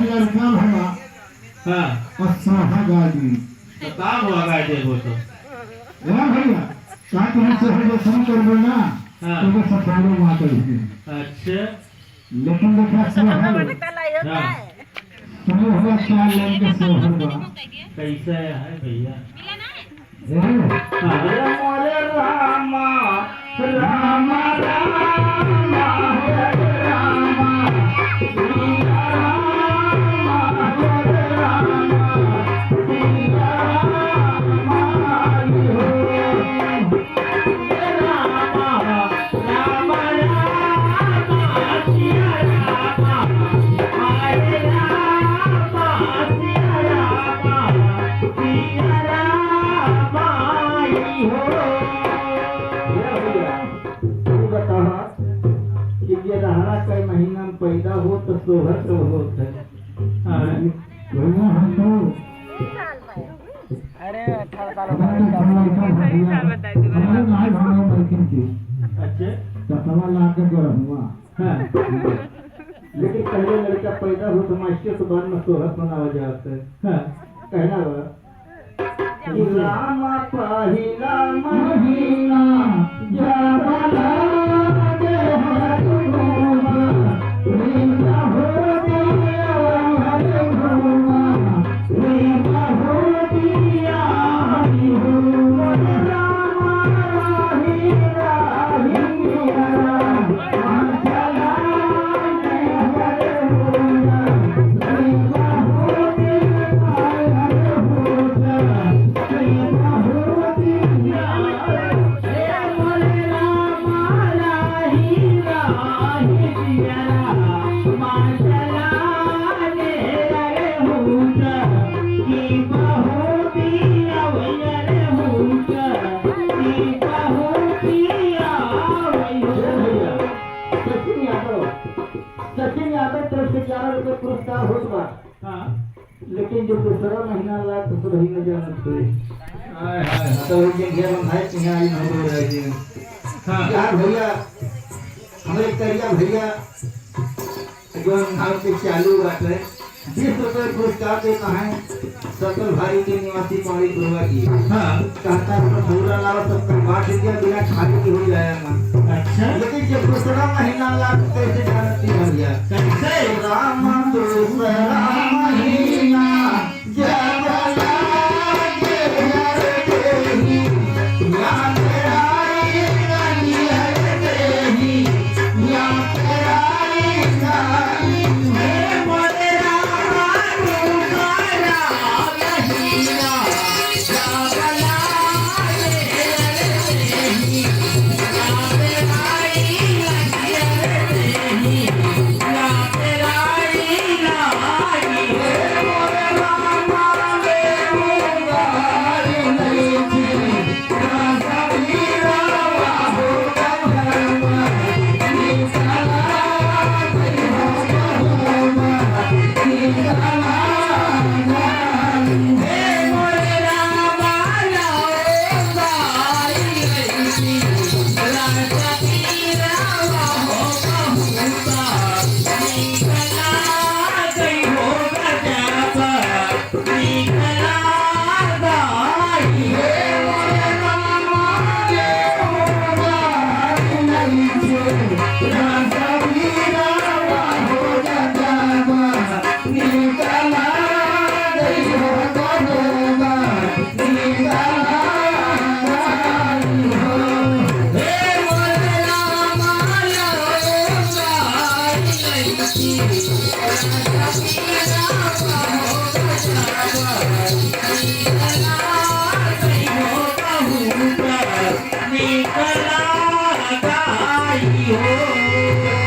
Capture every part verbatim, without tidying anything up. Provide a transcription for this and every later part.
लड़का भला हाँ। और सोहा गा दी। तो का हुआ गा दे वो तो? ए भैया, का तुम सोहर जो शुरू कर दो ना, हाँ। तो वो सफाई मार कर देंगे। अच्छा। लेकिन देखा सोहर, हाँ। तुम हुआ चार लाइन के सोहर बा। कैसा है भैया? ए, हाँ। मोरे रामा, रामा, रामा, मोरे रामा, सिया रामा, मोरे रामा, सिया रामा, हो। रामा, रामा, रामा, सिया रामा, हरे रामा, सिया रामा, सिया रामा, आई हो। हे भैया, तू बतावा कि ये रहरा कई महीना में पैदा हो तो सोहर तो होत है। हाँ। भैया, हम तो अरे, अठारह साल हो गए। हमारे लड़का भैया, हमारे गाय भाव मालकिन की। अच्छा। तो सवा लाख के गरम हुआ। हाँ। लेकिन पहले लड़का पैदा हो तो मास्टर के बाद में सोहर सुनावा जात है। हाँ। कहना बा कि रामा पहिला महीना जब लागे हर घूमा, प्रीत होती हर घूमा, प्रीत होती आई हो। रामा राही राही सचिन यादव, सचिन यादव तरफ से ग्यारह रुपये पुरस्कार होत बा। हाँ। लेकिन जो दूसरा महीना ला तो सुरही न जानत हुए। हाय, हाय, हाय। तो वो जिंदगी में भाई के यहाँ आई हम लोग रह गए। हाँ। यार भैया, हमारे करिया भैया, जो नाम से चालू बात है, बीस रुपए पुरस्कार देता है सत्तर भारी के निवासी पाड़ी बुरवा की। हाँ। कहता है, "थोड़ा लाओ, सत्तर बांट दिया, बिना खाली के हो जाएगा।" अच्छा। लेकिन जब दूसरा महीना लाग, कैसे जानती है भैया? कैसे? राम दूसरा महीना जब लागे हर देही, याद आई रंग हर देही।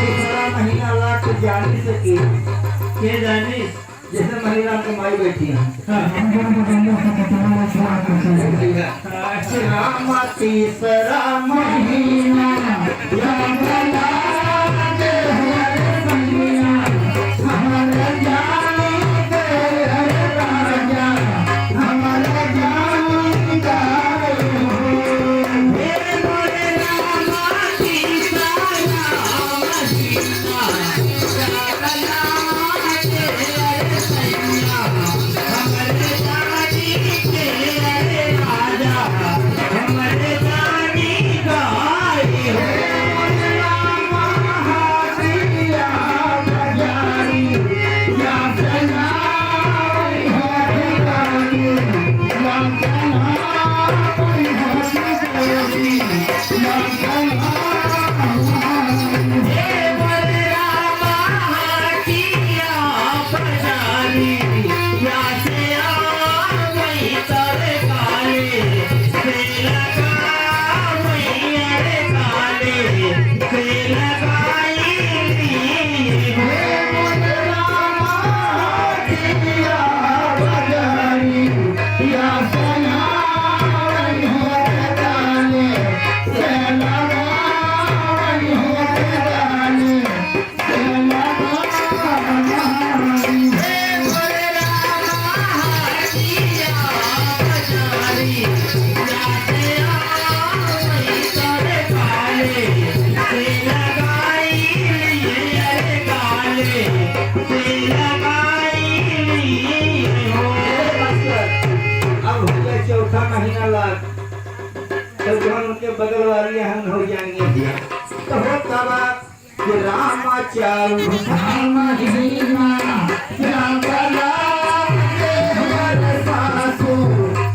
तीसरा महीना लाग के जानी सके। के जानी? जैसे महीना के माई बैठी है। हाँ। राम तीसरा महीना ए मास्टर, अब हो गया चौथा महीना लाग, तो जौन उनके बगल वाली हम हो जाएंगे। तो होता बा कि रामा चाऊ महीना, चावला के हमर सासू,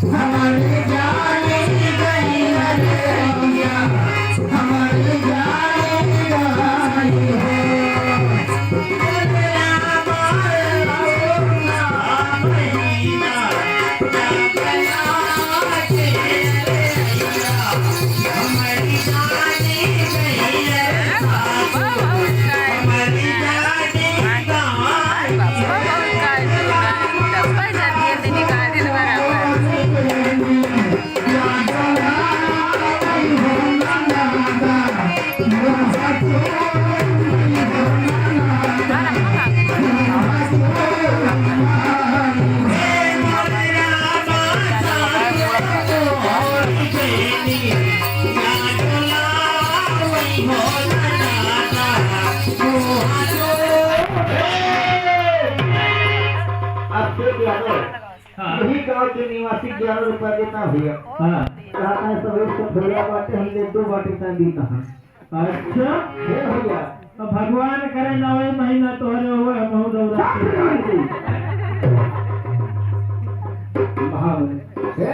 हमर जान गई रे भैया, हमर जान गई हो। अब देख लो, हाँ। यही गाँव के निवासी ग्यारह रुपया देता भैया। हाँ। कहता है, सब एक सौ थोड़ा बाटे, हमने दो बाटे का दी कहाँ। अच्छा। हे भैया। अब भगवान करे नवे महीना तोहरे होवे, हम हूँ रौरा। चुप रह तू। महान। हे,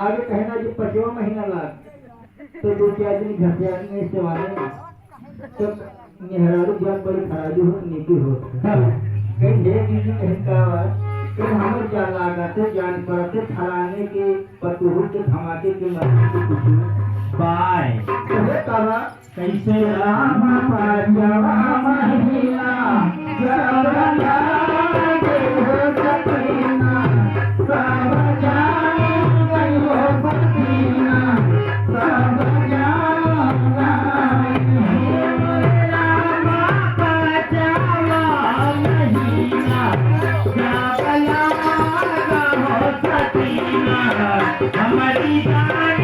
आगे कहना जो पचवा महीना लाग, तो दो चार दिन घसियानी है सेवाने में। तो मेहरारू जब बड़ी खराबी हो, नीति हो। हाँ। कहीं हे दीदी, कहीं का बात, कहीं हमर क्या लागत है, जान पड़त है, फलाने के पतोहू के धमाके के मरने के कुछ। बाय। तो हे का बात, कैसे राम पांचवा महीना, जब लागे हो सकीना, सब जान गई हो सकीना, सब जान गई। राम पांचवा महीना, जब लागे हो सकीना, हमारी जान